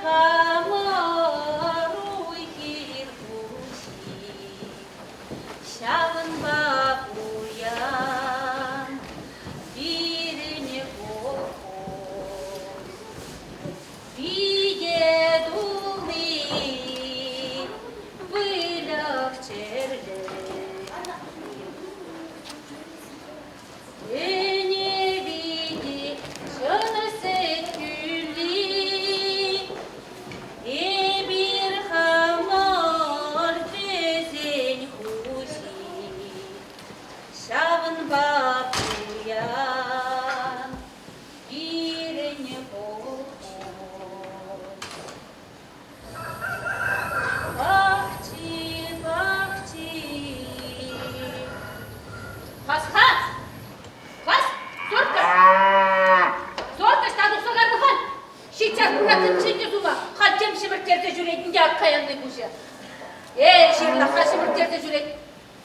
хамӑр уй-хир хуҫи, ҫавӑнпа пуян пирӗн колхоз. Пите тулли выльӑх-чӗрлӗх. Ӗне вити чӑнӑ сӗт кӳлли, эпир хамӑр вӗсен хуҫи. Ҫавӑнпа пуян пирӗн колхоз. Пахчи, пахчи. Пасха! Пас! Зорка! Зорка, ҫта тухса кайнӑ халь? Ҫиччас пыраттӑн чӗннӗ тума, халь тем ҫӗмӗрттерсе ҫӳрет ӗнтӗ каянни пуҫӗ. Эй, ҫырлаха ҫӗмӗрттерсе ҫӳрет.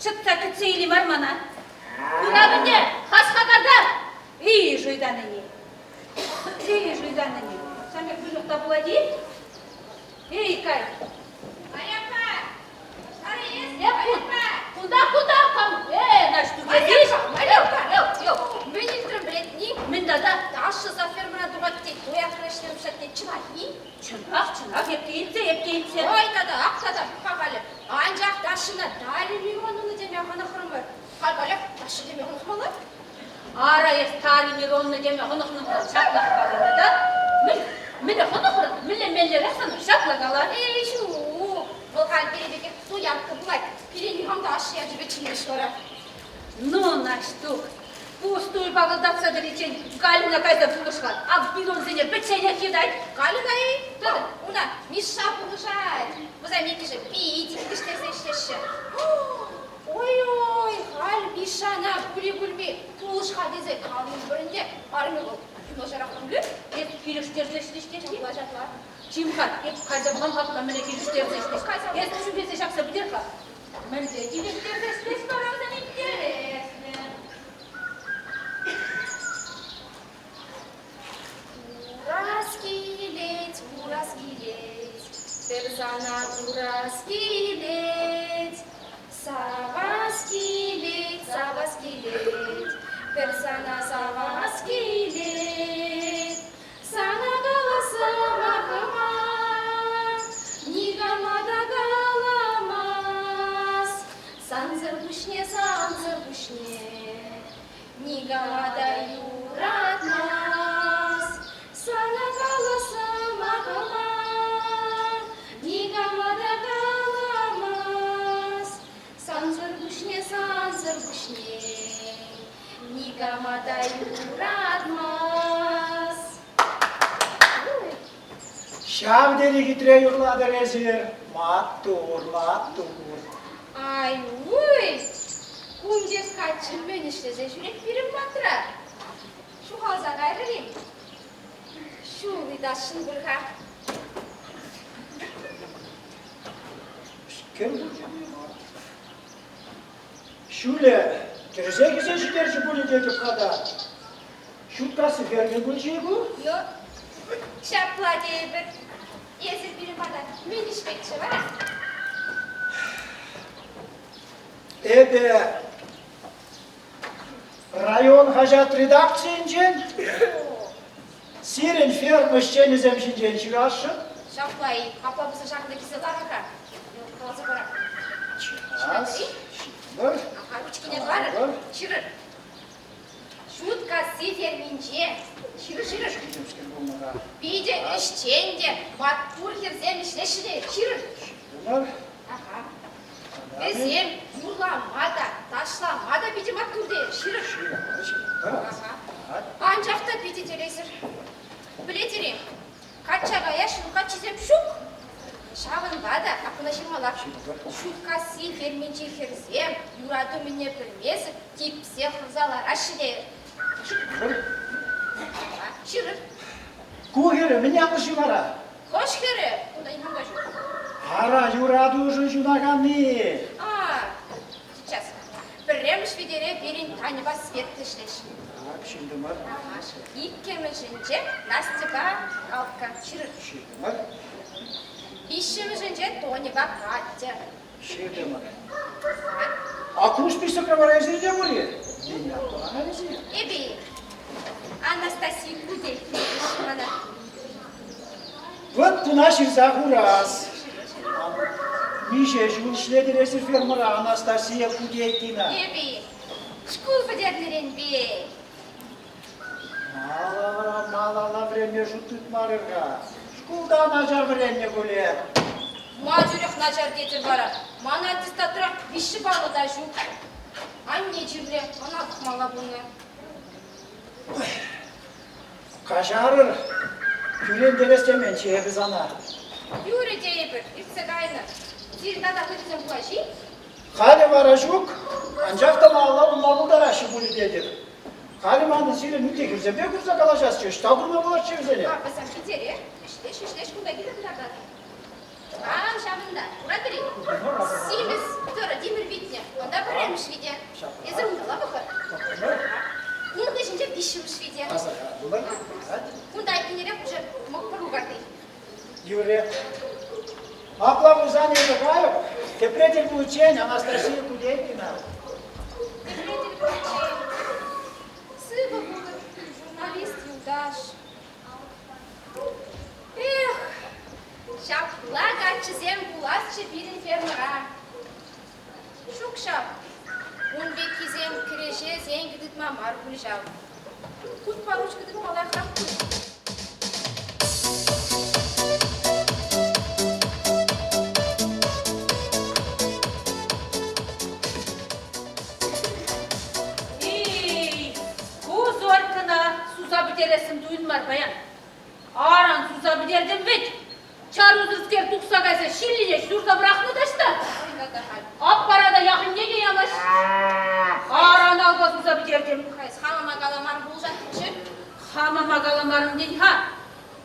Чӑтса кӗтсе или мар мана. Курав ӗнтӗ, хасха карта! Эй, шуйтан ӗни. Эй, шуйтан ӗни. Сан пек выҫӑх та пулать-и? Эй, кай. Марьяпа! Эп кунта, кунта, кам? Э, Наҫтук, эсиш? Марьяпа! Мӗн илтрӗм пӗлетни? Мӗн тата? Ашшӗ за фермӑра тухать тет, доярка ӗҫне пуҫлать тет, чӑнах-и? Чӑнах, чӑнах, эп те илтсе, эп те илтсе. Ой, тата, ак тата, пӑх-ха халӗ. Анчах Дашӑна Дарья Мироновна теме хӑнӑхрӑмӑр. Халь халех Даша теме хӑнӑхмалла. Ара, эс Дарья Мироновна теме хӑнӑхнӑ пулсан ҫаплах каланӑ та. Мӗн, мӗне хӑнӑхрӑн, мӗнле меллӗрех сана ҫапла кала. Эй, ҫу, вӑл халь пире пекех доярка пулать. Пире никам та ашшӗ ячӗпе чӗнмест вара. Ну, Наҫтук, пустуй пакӑлтатса тӑриччен Галина кайса пулӑш-ха. Ак бидонсене пӗчченех йӑтать. Галина-и? Уна Миша пулӑшать. Вӗсем иккӗшӗ питӗ килӗштерсе ӗҫлеҫҫӗ. Ой-ой, халь Мишана пули-пулми пулӑш-ха тесе калмӑпӑр ӗнтӗ. Арӑмӗ вӑл юнашарах пулӗ. Эп килӗштерсе ӗҫлеҫ Ҫапла, ҫапла. Чим-ха, эп кайса пӑхам-ха мӗнле килӗштерсе ӗҫлеҫ. Эс чӳхесе ҫакса пӗтер-ха. Мӗнле килӗштерсе ӗҫлес вара вӗсем интереслӗ. Курас килет, курас килет, пӗр сана курас килет. Савас килет, савас килет, пӗр сана савас килет. Сана каласам ахӑма, никама та каламас. Сансӑр пуҫне, сансӑр пуҫне никама та юратмас. Сана каласам ахӑма, никама та каламас. Сансӑр пуҫне, сансӑр пуҫне никама та юратмас. Ҫав тери хитре юрлатӑр эсир. Маттур, маттур. Ай-уй! Кун пек каччӑ мӗн ӗҫлесе ҫӳрет пирӗн патра? Ҫухалса кайрӑр-им? Ҫул ыйтасшӑн пуль-ха. Кӗр Ҫулӗ кӗрсе кӗсе ҫитерчӗ пулӗ тетӗп-ха та. Ҫуткасси ферми пулчӗ-и ку? Ну, ҫапла тейӗпӗр. Эсир пирӗн пата мӗн ӗҫпеччӗ вара? Эпӗ район хаҫат редакцийӗнчен сирӗн ферма ӗҫченӗсем ҫинчен ҫырасшӑн. Ҫапла-и? Апла пулсан ҫакӑнта килсе ларӑр-ха. Каласа парам. Час, ҫырӑр. Аха, ручкине кӑларӑр. Ҫырӑр. Ҫуткасси ферминче ҫырӑр, ҫырӑр. Питӗ ӗҫчен те маттур хӗрсем ӗҫлеҫҫӗ те ҫырӑр. Ҫырӑр. Аха. Вӗсем юрлама та, ташлама та питӗ маттур те ҫырӑр. Ага. Анчах та питӗ телейсӗр. Пӗлетӗр-и, качча каясшӑн каччисем ҫук. Ҫавӑнпа та капла ҫырмалла. Ҫуткасси ферминчи хӗрсем юрату мӗнне пӗлмесӗр типсе хӑрса лараҫҫӗ те. Ҫырӑр. Ҫырӑр. Ку хӗрӗ мӗн ятлӑ-ши вара? Хӑш хӗрӗ? Унта никам та ҫук. Ара, юратушӑн ҫунаканни. А, сейчас. Пӗрремӗш витере пирӗн Таньӑпа Света ӗҫлеҫҫӗ. Так, ҫыртӑмӑр. Иккӗмӗшӗнче Настьӑпа Галка. Ҫырӑр. Ҫыртӑмӑр. Виҫҫӗмӗшӗнче Тоньӑпа Катя. Ҫыртӑмӑр. А ку списокра вара эсир те пур-и? Мӗн аппаланать эсир? Эпӗ-и? Анастасия Кудейкина теҫҫӗ мана. Вот куна ҫырса хурас. Миҫе ҫул ӗҫлетӗр эсир фермӑра, Анастасия Кудейкина? Эпӗ-и? Шкул пӗтернӗренпе. Малалла, малалла вӗренме шут тытмарӑр-ха. Шкулта начар вӗреннӗ пулӗ. Ма тӳрех начар тетӗр вара? Ман аттестатра виҫҫӗ паллӑ та ҫук. Анне чирлӗ, ӑна пӑхмалла пулнӑ. Каҫарӑр, кӳрентерес теменччӗ эпӗ сана. Юрӗ тейӗпӗр, иртсе кайнӑ. Сирӗн тата хӑйсем пулаҫ-и? Халӗ вара ҫук, анчах та малалла пулма пултараҫҫӗ пулӗ тетӗп. Халӗ манӑн сирӗн ытти хӗрсемпе курса калаҫасчӗ, ӑҫта курма пулать-ши вӗсене? А, вӗсем ҫитерех, ӗҫлеҫ, ӗҫлеҫ, кунта киле кӑтартатӑп. Ав ҫавӑнта, куратӑр-и? Симӗс тӑрӑ тимӗр витнӗ, унта пӗрремӗш вите. Эсӗ унталла пӑхӑр. Ун хыҫӗнче виҫҫӗмӗш вите. Кунта айккинерех уже мӑк карти. Юрӗ. Апла пулсан эпӗ кайӑп. Тепре тӗл пуличчен, Анастасия Кудейкина. Тепре тӗл пуличчен. Сывӑ пулӑр, журналист юлташ. Эх, ҫапла каччӑсем пуласчӗ пирӗн фермӑра. Ҫук ҫав, ун пеккисем кӗреҫе сенкӗ тытма мар пуль ҫав. Хутпа ручка тытма лайӑхрах пуль. Эй, ку Зорькӑна суса пӗтерессӗм туйӑнмарь паян. Аран суса пӗтертӗм вӗт. Чарусӑрскер тухса кайса ҫиллине ҫурса пӑрахнӑ таҫта. Аппарата яхӑнне те ямасть. Аран алпа суса пӗтертӗм. Хамӑма каламарӑм пулӑшаттӑмччӗ. Хамӑма каламарӑм тен-ха.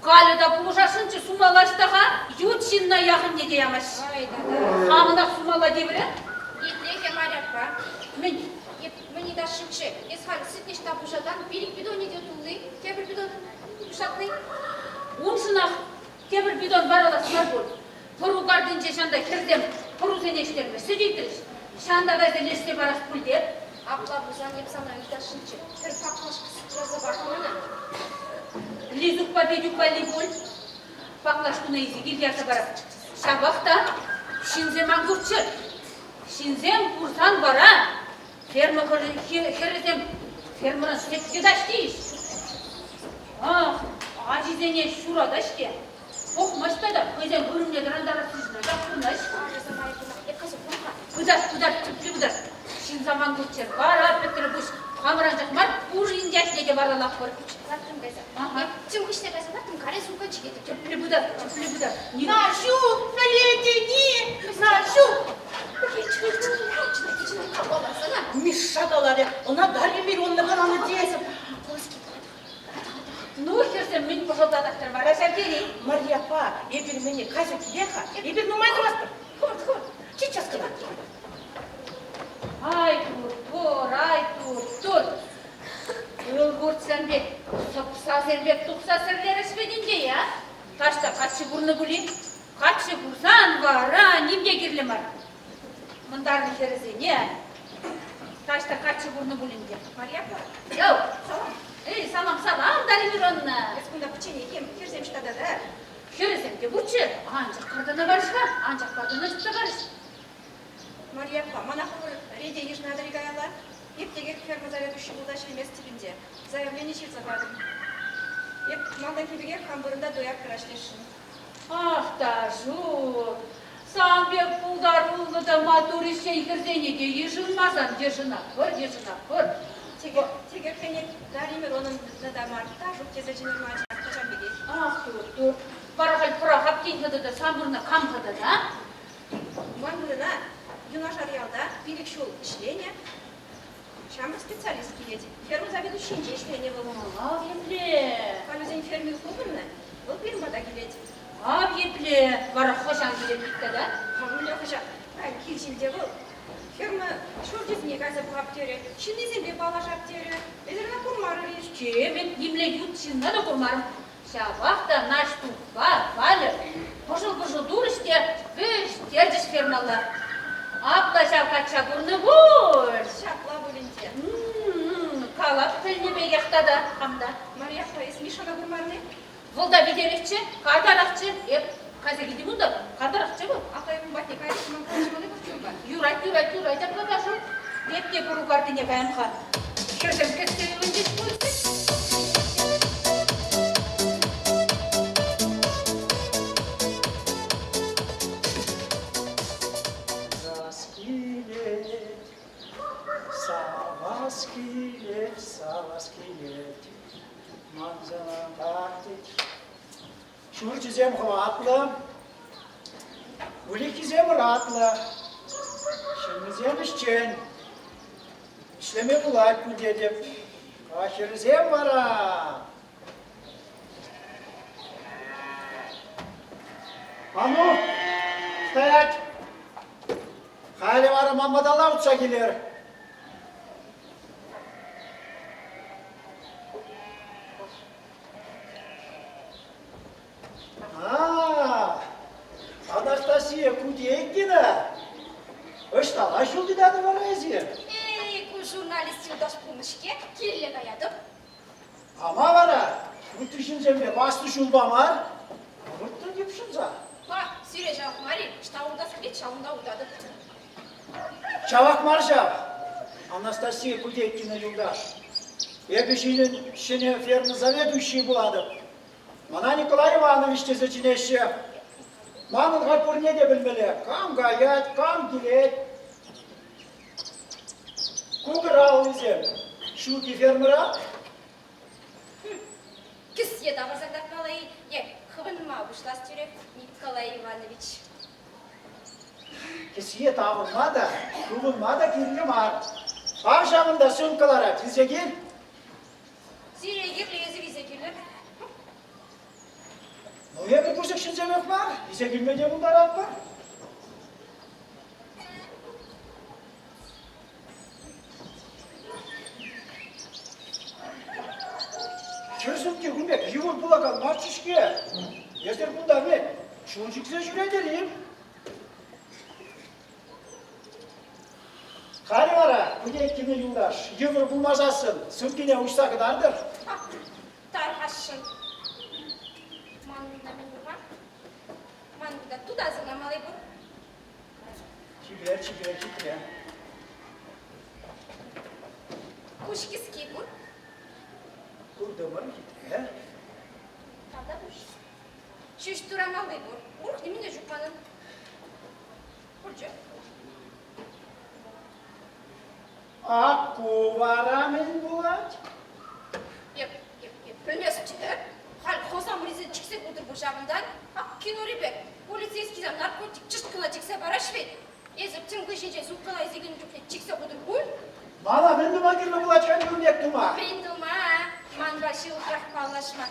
Каля та пулӑшасшӑнччӗ, сумаласть-та-ха. Ют ҫынна яхӑнне те ямасть. Хамӑнах сумалла тевре. Итле-хе, Марьяппа. Мӗн? Эп мӗн ыйтасшӑнччӗ? Эс халь сӗтне ӑҫта пушатан? Пилӗк бидонӗ те тулли, тепӗр бидон пушатни. Уншӑнах тепӗр бидон варалас мар пуль. Пӑру картинче ҫанта хӗрсем пӑрусене ӗҫтерме сӗт ыйтрӗҫ. Ҫанта кайса леҫсе парас пуль те. Апла пулсан эп сана ыйтасшӑнччӗ. Пӗр паклашка сӗт ярса пар мана. Лизукпа Петюк валли пуль. Паклашкуна илсе кил ярса парас. Ҫапах та ҫынсем ан курччӑр. Ҫынсем курсан вара ферма хӗрӗсем фермӑран сӗт йӑтаҫ тейӗҫ. Ах, ачисене ҫуратаҫ те. Пӑхмасть тата хӑйсен вырӑнне тӑрантарассишӗн анчах пурӑнаҫ. Пытарт, пытарт, тӗплӗ пытарт. Ҫын саман курччӑр, вара пӗтрӗ пуҫ. Хамӑр анчах мар, пурин ятне те варалатпӑр. Лартрӑм кайса. Тем хыҫне кайса лартрӑм, каре сумка чикетӗп. Тӗплӗ пытарт, тӗплӗ пытарт. Наҫук, пӗлетӗн-и? Наҫук! Мишша каларӗ, ӑна Дарья Мироновна каланӑ тесӗп. Ну, хӗрсем, мӗн пӑшӑлтататӑр вара ҫав тери? Марья аппа, эпир мӗне кайса килер-ха? Эпир нумай тӑмастпӑр. Хӑвӑрт, хӑвӑрт. Сейчас кӑна. Ай тур, тур, ай тур, тур. Ылхуртсем пек, сӑпсасем пек тухса сӗрлерӗҫ вӗт ӗнтӗ, а? Таҫта каччӑ курнӑ пулин. Каччӑ курсан вара ним те кирлӗ мар. Мӑнтарнӑ хӗрӗсене таҫта каччӑ курнӑ пулин те. Марья аппа. Йоу! Салам. Эй, салам, салам, Дарья Мироновна. Эс кунта пӗчченех-им? Хӗрсем ӑҫта тата? Хӗрӗсем те пурччӗ. Анчах картана карӗҫ-ха, анчах картана чупса карӗҫ. Марья аппа, мана хӑвӑр рете йышӑнатӑр-и каялла? Эп текех ферма заведующи пулса ӗҫлеместӗп ӗнтӗ. Заявлени ҫырса патӑм. Эп малтанхи пекех хам вырӑнта дояркӑра ӗҫлесшӗн. Ах та ҫук! Сан пек пултаруллӑ та маттур ӗҫчен хӗрсене те йышӑнмасан йышӑнатпӑр, йышӑнатпӑр. Текех ӗнет Дарья Мироновна та мар, Ташук тесе чӗнер ман ачам пекех. Ах, тур, тур. Вара халь пӑрахап тен хӑтӑ та сан вырӑна кам хӑтӑ та? Ман вырӑна юнашар ялта 5 ҫул ӗҫленӗ ҫамрӑк специалист килет. Ферма заведующинче ӗҫленӗ вӑл. Ав епле! Халь вӗсен ферми хупӑннӑ, вӑл пирӗн пата килет. Ав епле! Вара хӑҫан килет пит тата? Мӗнле хӑҫан? Килҫилте вӑл. Ферма ҫурчӗсене кайса пӑхап терӗ, ҫыннисемпе паллашап терӗ. Эсир ӑна курмарӑр-и? Ҫке, нимле ют ҫынна та курмарӑм. Ҫапах та Наҫтукпа Валя пӑшӑл. качча курнӑ пуль. Ҫапла пуль ӗнтӗ. Калап пӗлнӗ пекех тата хам та. Марья аппа, эс Мишана курман-и? Вӑл та витерехчӗ, картарахчӗ. Эп кайса килтӗм унта, картарахчӗ вӑл. Апла эп ун патне кайрӑм, ман калаҫмалли пурччӗ унпа. Юрать, юрать, юрать, апла Дашук. Эп те пӑру картине каям-ха. Хӗрсем кӗтсе ывӑнчӗҫ пуль. Курас килет, савас килет, савас килет. Мансана тет. Ҫурчӗсем хӑватлӑ, выльӑххисем ӑратлӑ, ҫыннисем ӗҫчен. Ӗҫлеме пулать пуль тетӗп. А хӗрӗсем вара А ну, стоять! Халӗ вара ман паталла утса килер. А, Анастасия Кудейкина? Ӑҫталла ҫул тытатӑр вара эсир? Эй, ку журналист юлташ пулнӑ-ҫке, киле каятӑп. Ама вара ытти ҫынсемпе васлӑ ҫулпа мар, вырттӑн йӑпшӑнса. Па, сире ҫавах мар-и? Ӑҫта утас килет, ҫавӑнта утатӑп. Ҫавах мар ҫав, Анастасия Кудейкина юлташ. Эпӗ ҫинӗн ҫӗнӗ ферма заведующийӗ пулатӑп. Мана Николай Иванович тесе чӗнеҫҫӗ. Манӑн халь пурне те пӗлмелле, кам каять, кам килет. Кукӑр аллисем ҫук-и фермӑра? Кӗсье тавӑрса кӑтартмалла-и е хывӑнма пуҫлас тӳрех, Николай Иванович? Кӗсье тавӑрма та, хывӑнма та кирлӗ мар. Ав ҫавӑнта сумка ларать, илсе кил. Сире кирлӗ эсир илсе килӗр. Ну, эпӗ пысӑк ҫынсемех мар, илсе килме те пултаратпӑр. Хӗр сумки кун пек йывӑр пулакан марччӗ-ҫке. Эсир кунта мӗн, чун чиксе ҫӳретӗр-им? Халӗ вара, Кудейкина юлташ, йывӑр пулмасассӑн сумкине уҫса кӑтартӑр. Тархасшӑн. Манӑн та мӗн пур-ха? Манӑн та тутасӑр малай пур. Чипер, чипер, хитре. Куҫ кӗски пур. Куртӑмӑр, хитре. Тавтапуҫ. Ҫӳҫ турамалли пур. Урӑх нимӗн те ҫук манӑн. Пулчӗ. А ку вара мӗн пулать? Эп, эп, эп пӗлместчӗ. Халь хӑсам урисене чиксе хутӑр пуль ҫавӑнтан. Ак кинори пек полицейскисем наркотик чӑшт кӑна чиксе параҫ вӗт. Эсӗ тӗм хыҫӗнчен суткӑна илсе килнӗ чухне чиксе хутӑр пуль. Мана мӗн тума кирлӗ пулать-ха пек тума? Мӗн тума? Манпа ҫывӑхрах паллашма.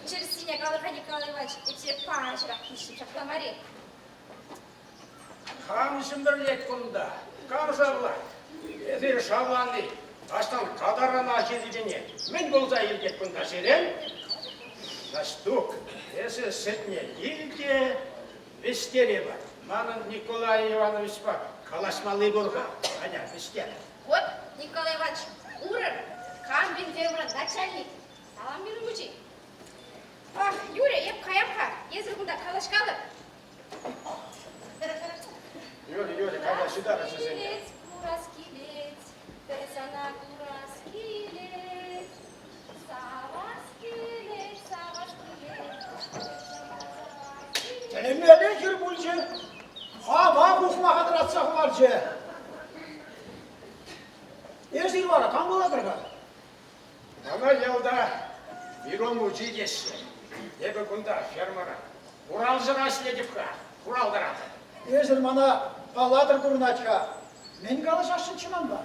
Тӗрӗссине калӑр-ха, Николай Иванович, эп сире паҫӑрах хирӗҫ ҫапла мар-и? Кам ҫӗмӗрлет кунта? Кам шавлать? Эсир шавлани таҫтан катарана ҫитичченех мӗн пулса иртет кунта сирӗн? Наҫтук, эсӗ сӗтне ил те вӗҫтере пар. Манӑн Николай Ивановичпа калаҫмалли пур-ха. Атя, вӗҫтер. Вот, Николай Иванович, урӑр. Кам фермӑра начальник? Салам, Мирун мучи. Ах, Юря, эп каям-ха. Эсир кунта калаҫкалӑр. Юрӗ, юрӗ, кайма ҫутарӑҫ вӗсене. Килет, курас килет, пӗр сана курас килет. Савас килет, савас килет, пӗр сана савас килет. Тӗлӗнмелле хӗр пулчӗ. Хама пухма хӑтӑратса хӑварчӗ. Эсир вара кам пулатӑр-ха? Мана ялта Мирон мучи теҫҫӗ. Эпӗ кунта фермӑра. Хуралҫӑра ӗҫлетӗп-ха, хурал тӑратӑп. Эсир мана паллатӑр курӑнать-ха. Мӗн калаҫасшӑнччӗ манпа?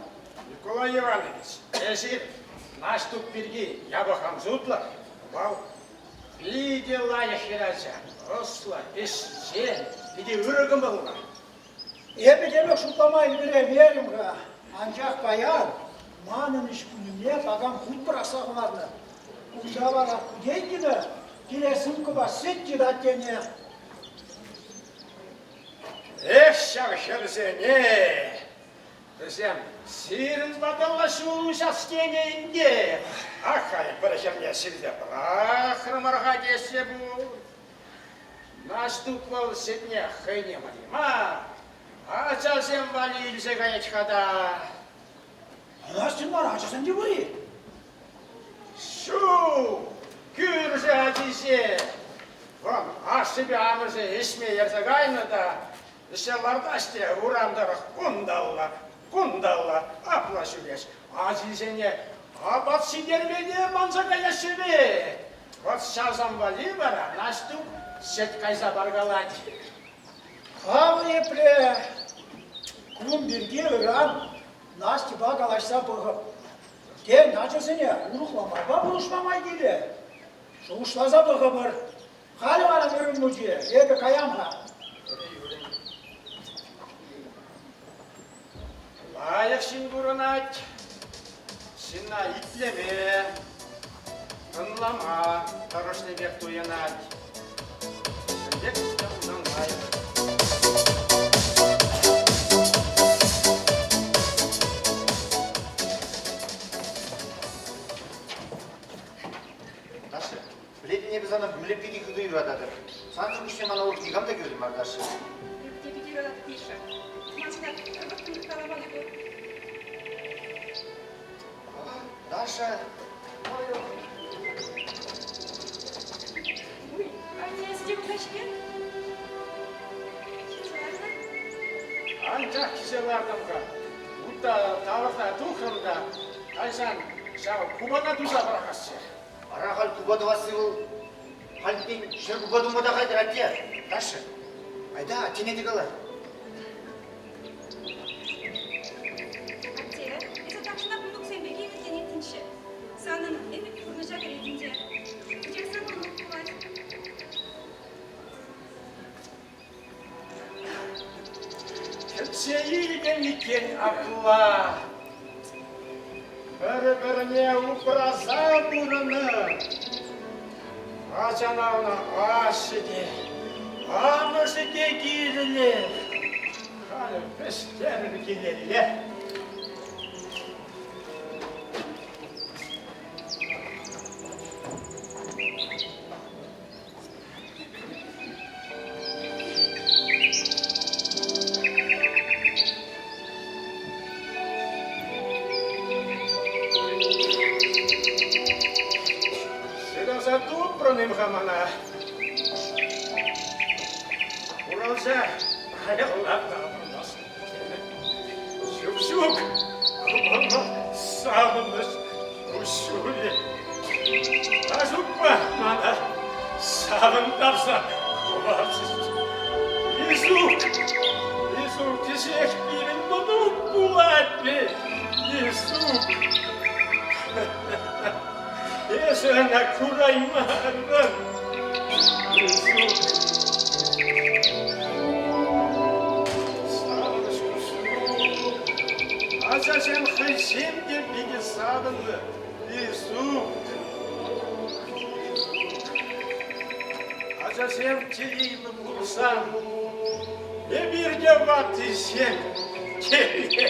Николай Иванович, эсир Наҫтук пирки япӑх ан шутлӑр. Вӑл питӗ лайӑх хӗрача, ӑслӑ, ӗҫчен, питӗ ырӑ кӑмӑллӑ. Эпӗ темех шутлама ӗлкӗреймерӗм-ха, анчах паян манӑн ӗҫ кунне такам хут пӑрахса хӑварнӑ. Кунта вара Кудейкина киле сумкӑпа сӗт йӑтать тенӗ. Эх, ҫав хӗрсене! Вӗсем сирӗн паталла ҫул уҫас тенӗ ӗнтӗ. Ах, халь пӗр хӗрне сирсе пӑрахрӑмӑр-ха теҫҫӗ пуль. Наҫтук вӑл сӗтне хӑйне валли мар, ачасем валли илсе каять-ха та. Настьӑн вара ачасем те пур-и? Ҫук, кӳршӗ ачисем. Вӑл ашшӗпе амӑшӗ ӗҫме ерсе кайнӑ та ӗҫе лартаҫ те урам тӑрӑх кунталла, кунталла апла ҫӳрес. Ачисене апат ҫитерме те манса каяҫҫӗ вӗт. Вӑт ҫавсам валли вара Наҫтук сӗт кайса паркалать. Хам епле кун пирки ыран Настьӑпа калаҫса пӑхӑп. Тен, ачасене урӑхла майпа пулӑшма май килӗ. Шухӑшласа пӑхӑпӑр. Халӗ вара Мирун мучи, эпӗ каям-ха. Лайӑх ҫын пурӑнать. Ҫынна итлеме, тӑнлама тӑрӑшнӑ пек туйӑнать. Ҫын пек пулсан лайӑх. Даша, пӗлетӗн эпӗ сана мӗнле питӗ хытӑ юрататӑп. Сансӑр пуҫне мана урӑх никам та кирлӗ мар, Даша. Эп те питӗ юрататӑп, Миша. Ман сана пӗр вӑрттӑнлӑх каламалли пур. Даша. Ой, анне эсӗ те кунта-ҫке. Килсе ларнӑ? Анчах килсе лартӑм-ха. Унта тавӑрса тухрӑм та кайсан ҫав купана туса пӑрахасчӗ. Ара халь купа тӑвасси вӑл халь тен ҫӗр купа тума та хатӗр, атте. Даша, айта аттене те кала. Атте, эсӗ тахҫанах мӑнуксем пирки ӗмӗтленеттӗнччӗ. Санӑн ӗмӗт пурнӑҫа кӗрет ӗнтӗ. Кӗҫех сан мӑнук пулать. Кӗтсе илтӗм иккен апла. Пӗр-пӗрне упраса пурӑнӑр. Ачана ӑна ашшӗ те, амӑшӗ те кирлӗ. Халӗ вӗҫтерӗр килелле. Шыраса тупрӑн-им-ха мана? Хуралҫа каялла таврӑнас. Ҫук-ҫук, купама савӑнӑҫ куҫҫулӗ. Ташукпа мана савӑнтарса хӑварчӗҫ. Лисук, Лисук, кӗҫех пирӗн мӑнук пулать вӗт, Лисук. Эсӗ ӑна кураймарӑн, Лисук. Савӑнӑҫ куҫҫуль. Ачасем хӑйсем те питӗ савӑннӑ. Лисук. Ачасем телейлӗ пулсан, эпир те ваттисем телейлӗ.